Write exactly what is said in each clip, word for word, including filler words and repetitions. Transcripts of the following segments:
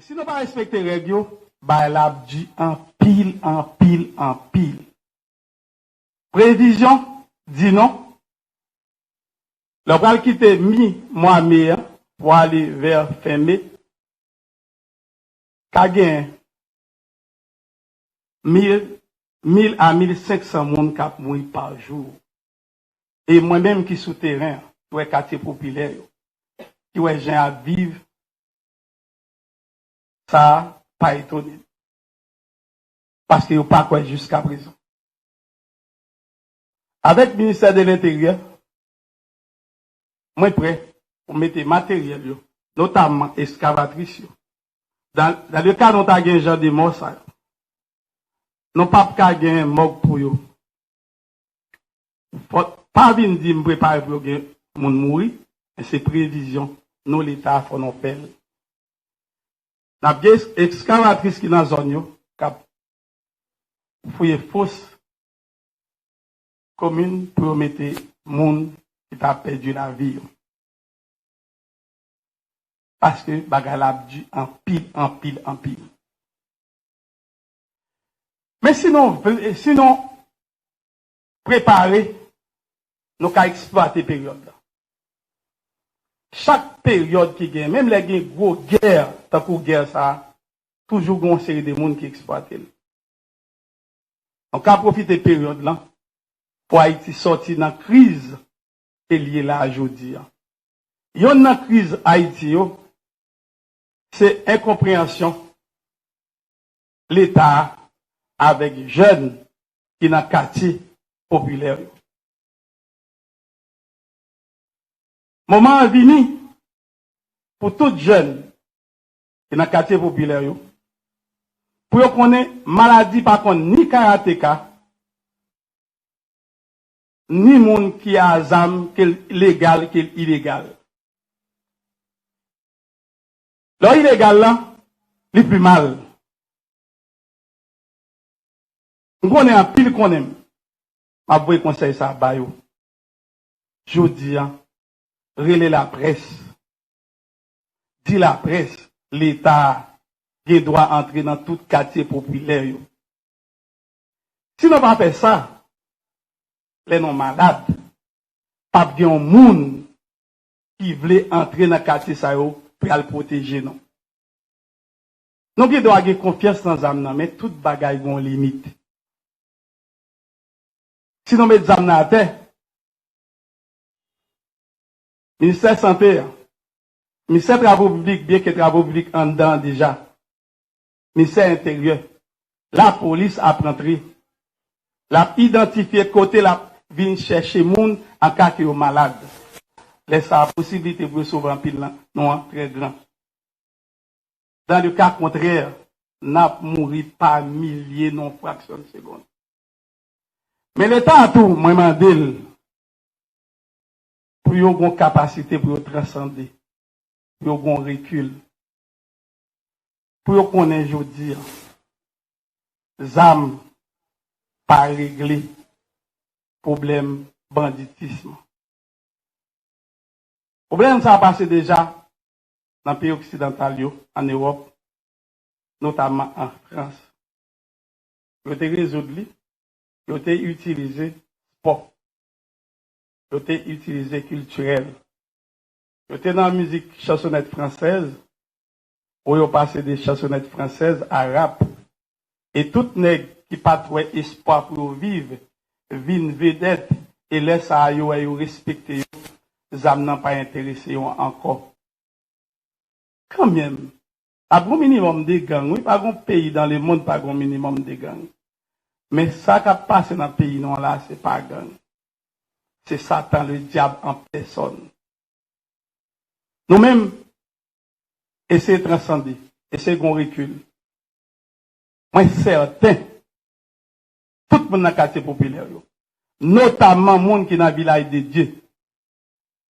Si nou pa respekte règ yo, bagay la ap di anpil, anpil, anpil. Previzyon di nou, lè w pral kite mi mwa me an pou ale vè fen me, ka gen mil, mil a mil senk san moun k ap mouri pa jou. E mwen menm ki sou teren an, ki wè katye popilè yo, ki wè jan y ap viv, sa a pa etone m. Paske yo pa kwè jiskaprezan. Avèk ministè de lenteryè, mwen prè pou mete materyèl yo, notamman ekskavatris yo. Dan, dan le ka nou ta gen jan de mò sa yo, nou p ap ka gen mòg pou yo. Fò, pa vin di m prepare pou yo gen moun mouri, men se previzyon nou Leta fò nou fè l. N ap gen ekskavatris ki nan zòn yo k ap fouye fos komin pou yo mete moun ki ta pèdi lavi yo. Paske bagay la ap di anpil, anpil, anpil. Men si nou vle, si nou prepare, nou ka eksplwate peryòd la. Chak peryòd ki gen, menm lè gen gwo gè, tankou gè sa a, toujou gen yon seri de moun ki eksplwate l. Nou ka pwofite peryòd lan pou Ayiti sòti nan kriz ke l ye la a jodi a. Yonn nan kriz Ayiti yo, se enkonpreyansyon Leta a avèk jèn ki nan katye popilè yo. Moman an vini pou tout jèn ki nan katye popilè yo, pou yo konnen maladi pa konn ni karateka, ni moun ki a zam, ke l legal, ke l ilegal. Lè w ilegal lan, li pi mal. M konnen anpil konnen m. M ap voye konsèy sa a ba yo. Jodi a, rele laprès. Di laprès, Leta a gen dwa antre nan tout katye popilè yo. Si nou pa fè sa, lè nou malad, p ap gen yon moun ki vle antre nan katye sa yo pou y al pwoteje nou. Nou gen dwa gen konfyans nan zam nan, men tout bagay gen yon limit. Si nou met zam nan atè, Ministè Sante a, Ministè Travo Piblik, byenke Travo Piblik anndan an deja, Ministè Enteryè, lapolis ap rantre. L ap idantifye kote l ap vin chèche moun an ka ke yo malad. Lè sa a, posiblite pou yo sove anpil nan nou an trè gran. Dans le cas contraire, n ap mouri pa milye nan yon fraksyon de segonn. Men Leta a tou, mwen mande l pou yo gon kapasite pou yo transande, pou yo gon rekil, pou yo konnen jodi a, zam pa regle pwoblèm banditism. Pwoblèm sa a pase deja nan peyi oksidantal yo, ann Ewòp, notamman an Frans. Yo te rezoud li, yo te itilize spò, yo te itilize kiltirèl. Yo te nan mizik chansonèt fransèz, pou yo pase de chansonèt fransèz a rap. E tout nèg ki pa t wè espwa pou yo viv, vin vedèt, e lè sa a yo wè yo respekte yo, zam nan pa enterese yo ankò. Kanmenm, pa gon minimòm de gang, wi, pa gon peyi dans le monde pa gon minimòm de gang. Men sa k ap pase nan peyi nou an la, se pa gang. Se Satan, le diable en personne. Nou menm, eseye transande, eseye gon rekil. Mwen sèten, tout moun nan katye popilè yo, notamman moun ki nan Vilaj de Dye,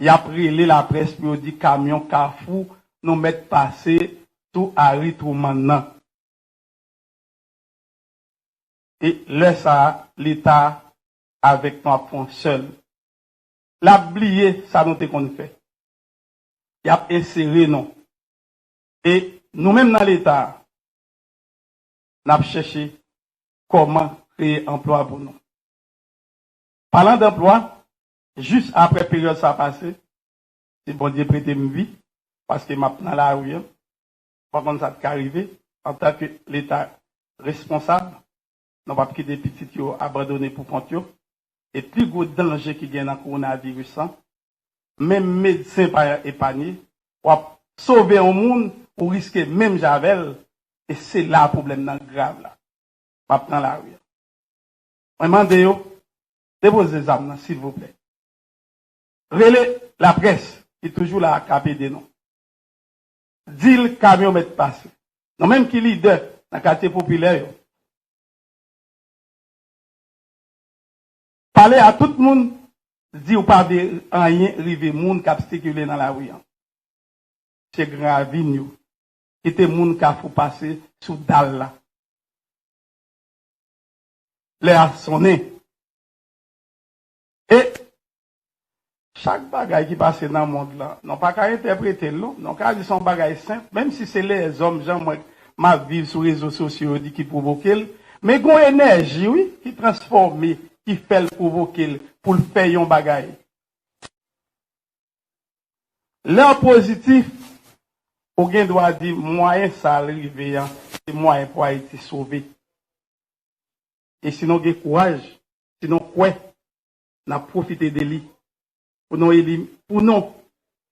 y ap rele laprès pou yo di kamyon Kafou, nou mèt pase tou Harry Truman nan. E lè sa a, Leta avèk nou ap fè yon sèl. L ap bliye sa nou te konn fè. Y ap ensere nou. E Nou menm nan Leta a, n ap chèche kòman kreye anplwa pou nou. Palan danplwa, jis apre peryòd sa pase, si Bondye prete m vi, paske m ap nan lari an, m pa konn sa k ka rive, antanke Leta responsab, nou p ap kite pitit yo abandone pou kont yo. E pi gwo danje ki gen nan kowonaviris lan, menm medsen pa epanye, w ap sove yon moun, ou riske menm jan avè l, e se la pwoblèm nan grav la. M ap nan lari an. Mwen mande yo, depoze zam nan, silvouplè. Rele laprès, ki toujou la k ap ede nou. Di l kamyon mèt pase. Nou menm ki lidè nan katye popilè yo, pale a tout moun, di w pa vle anyen rive moun k ap sikile nan lari an. Se gran ravin yo. Kite moun Kafou pase sou dal la. Lè a sonnen. E chak bagay ki pase nan mond lan, nou pa ka entèprete l non. Nou ka di se yon bagay senp, menm si se lèzòm, jan mwen m ap viv sou rezo sosyo yo di ki pwovoke l. Men gon enèji, wi, ki transfòme, ki fè l pwovoke l pou l fè yon bagay. Lè w pozitif, ou gen dwa di mwayen sa a l rive an, se mwayen pou Ayiti sove. E si nou gen kouraj, si nou kwè, n ap pwofite de li pou nou eli-, pou nou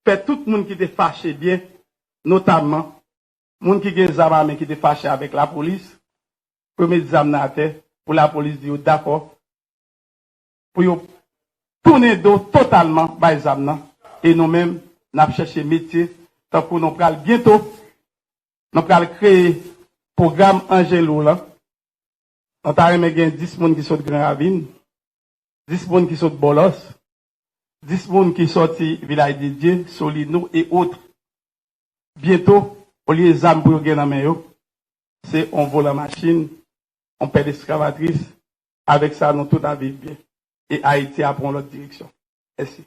fè tout moun ki te fache byen, notamman moun ki gen zam a men ki te fache avèk lapolis, pou yo met zam nan atè, pou lapolis di yo dakò, pou yo tounen do totalman bay zam nan. E nou menm, n ap chèche metye, tankou nou pral byento, nou pral kreye pwogram Anjelo lan. Nou ta renmen gen dis moun ki sot Gran Ravin, dis moun ki sot Bòlòs, dis moun ki sòti Vilaj de Dye, Solino e otre. Byento, olye zam pou yo gen nan men yo, se on volan machin, on pèl eskavatris. Avèk sa, nou tout ap viv byen. E Ayiti ap pran yon lòt direksyon. Mèsi.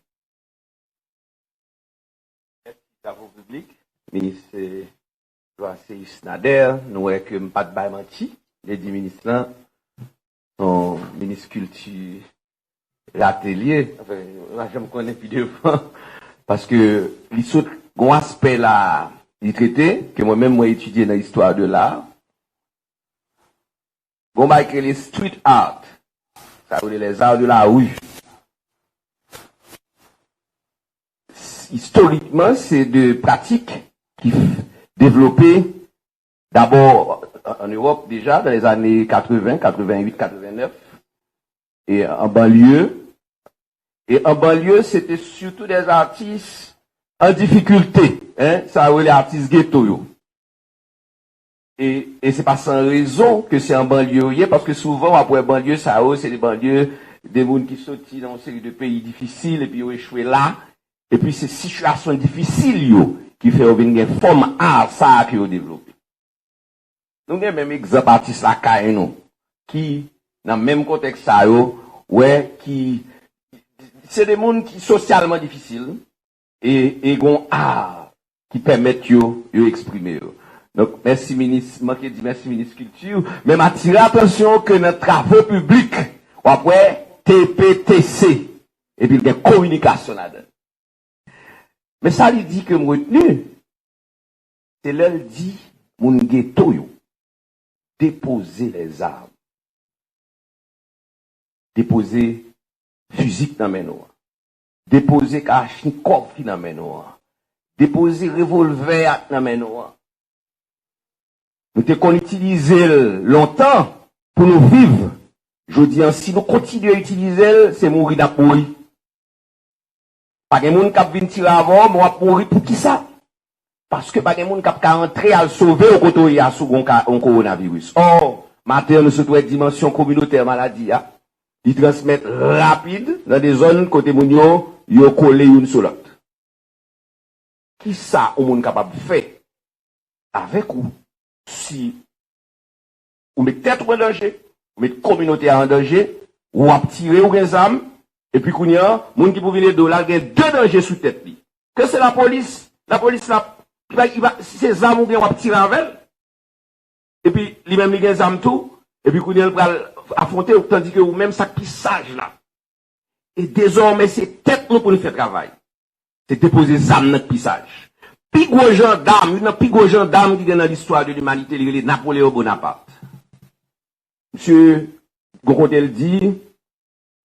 Mèsi, Travaux Publics, minis, eh, Joaceus Nader, nou wè ke m pa t bay manti, m te di minis lan, se yon minis kilti rate l ye. Anfen, nou pa janm konnen pi devan, paske li sot gon aspè la, li trete, ke mwen menm mwen etidye nan istwa de la. Gon bagay ki rele street art. Sa yo rele les arts de la rue. Istorikman, se de pratik ki f-, devlope dabò an, an Ewòp deja, dans les années quatre-vingts, quatre-vingt-huit, quatre-vingt-neuf, e an banlye. E an banlye, se te sitou des artistes en difficulté, hein, sa yo rele atis geto yo. E, e se pa san rezon ke se an banlye yo ye, paske souvan w ap wè banlye sa yo, se de banlye de moun ki soti nan yon seri de peyi difisil, epi yo echwe la, epi se sitiyasyon difisil yo ki fè yo vin gen fòm ar sa a ke yo devlope. Nou gen menm egzanp atis lakay nou, ki nan menm kontèks sa yo, wè, ki se de moun ki sosyalman difisil, e, e gon ar ki pèmèt yo, yo eksprime yo. Donk, mèsi minis, manke di mèsi minis kilti, men m atire atansyon ke nan travo piblik, w ap wè T P T C, epi l gen kominikasyon ladan l. Men sa li di ke m retni, se lè l di moun geto yo, depoze lèzam. Depoze fizi k nan men nou an. Depoze kalachnikòv ki nan men nou an. Depoze revòlvè a k nan men nou an. Nou te konn itilize l lontan pou nou viv. Jodi an, si nou kontinye itilize l, se mouri n ap mouri. Pa gen moun k ap vin tire avè w, men w ap mouri. Poukisa? Paske pa gen moun k ap ka antre al sove w kote w ye a si w gen yon ka, yon kowonaviris. Ò, maten an, nou sot wè dimansyon kominotè maladi a. Li transmèt rapid nan de zòn kote moun yo, yo kole youn sou lòt. Kisa yon moun kapab fè avèk ou si ou met tèt ou an danje, ou met kominote a an danje, ou ap tire, ou gen zam, epi kounye a, moun ki pou vin ede w la gen de danje sou tèt li. Ke se lapolis, lapolis l ap Li pa, li pa, si se zam ou gen, w ap tire avè l. Epi li menm li gen zam tou. Epi kounye a l pral afwonte w, tandike ou menm sa k pi saj la. E dezòmè se tèt nou pou n fè travay. Se depoze zam nan k pi saj. Pi gwo jandam, youn nan pi gwo jandam ki gen nan listwa de limanite, li rele Napoleon Bonaparte. Misye, gon kote l di,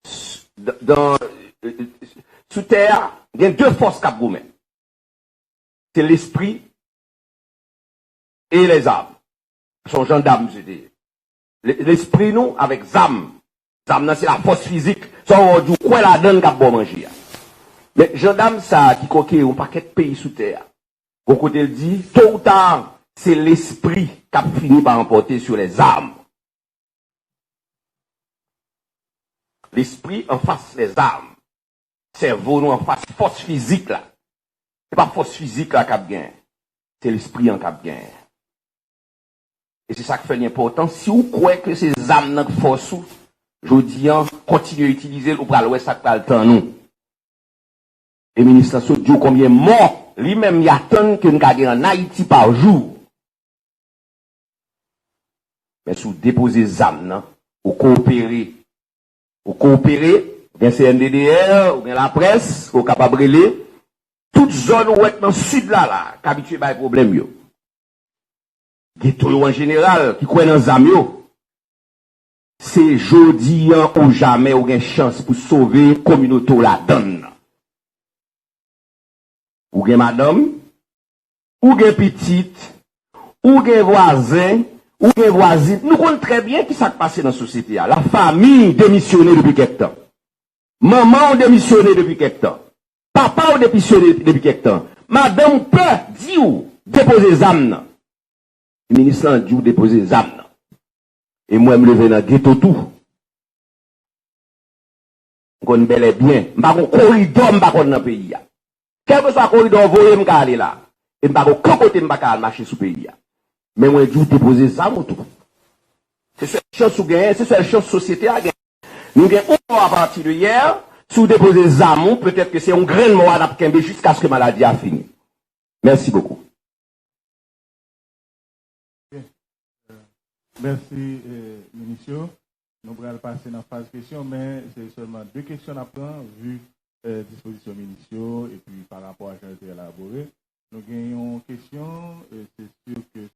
s- dan, dan, sou tè a, gen de fòs k ap goumen. Se lespri e lèzam. Se yon jandam misye te ye. Le- Lespri nou avèk zam. Zam nan se lafòs fizik. Sa w wè w di w kwè ladan l k ap ba w manje a. Men jandam sa a ki konke yon pakèt peyi sou tè a. Gon kote l di, tôt ou tard, se lespri k ap fini pa anpòte sur les armes. Lespri anfas lèzam. Sèvo nou anfas fòs fizik la. Se pa fòs fizik la k ap genyen. Se lespri an k ap genyen. E se sa k fè l enpòtan. Si w kwè ke se zam nan k fòs ou, jodi an, kontinye itilize l, ou pral wè sa k pral tann ou. E minis lan sot di w konbyen mò li menm li atann ke n ka gen ann Ayiti pa jou. Men si w depoze zam nan, ou koopere, ou koopere, ou gen C N D D R, ou gen laprès, ou kapab rele, tout zòn ou wè k nan sid la la, k abitye bay pwoblèm yo. Geto yo an jeneral, ki kwè nan zam yo. Se jodi an ou jamè ou gen chans pou sove kominote w ladann nan. Ou gen madanm, ou gen pitit, ou gen vwazen, ou gen vwazin. Nou konn trè byen ki sa k pase nan sosyete a. Lafanmi demisyone depi kèk tan. Manman w demisyone depi kèk tan. Papa w demisyone depi kèk tan. Madanm w pè di w depoze zam nan. Minis lan di w depoze zam nan. E mwen m leve nan geto tou. M konn bèlè byen. M pa gon koridò m pa konn nan peyi a. Kèlkeswa koridò w voye m ka ale la. E m pa gon okenn kote m pa ka al mache sou peyi a. Men mwen di w depoze zam ou tou. Se sèl chans ou genyen, se sèl chans sosyete a genyen. Nou gen yon mò apati de yè, si w depoze zam ou, petèt ke se yon grenn mò a n ap kenbe jiskaske maladi a fini. Mèsi bokou. Mèsi, minis yo. Nou pral pase nan faz kesyon, men se sèlman de kesyon n ap pran, vi dispozisyon minis yo, epi pa rapò a jan yo te elabore. Nou gen yon kesyon, se si ke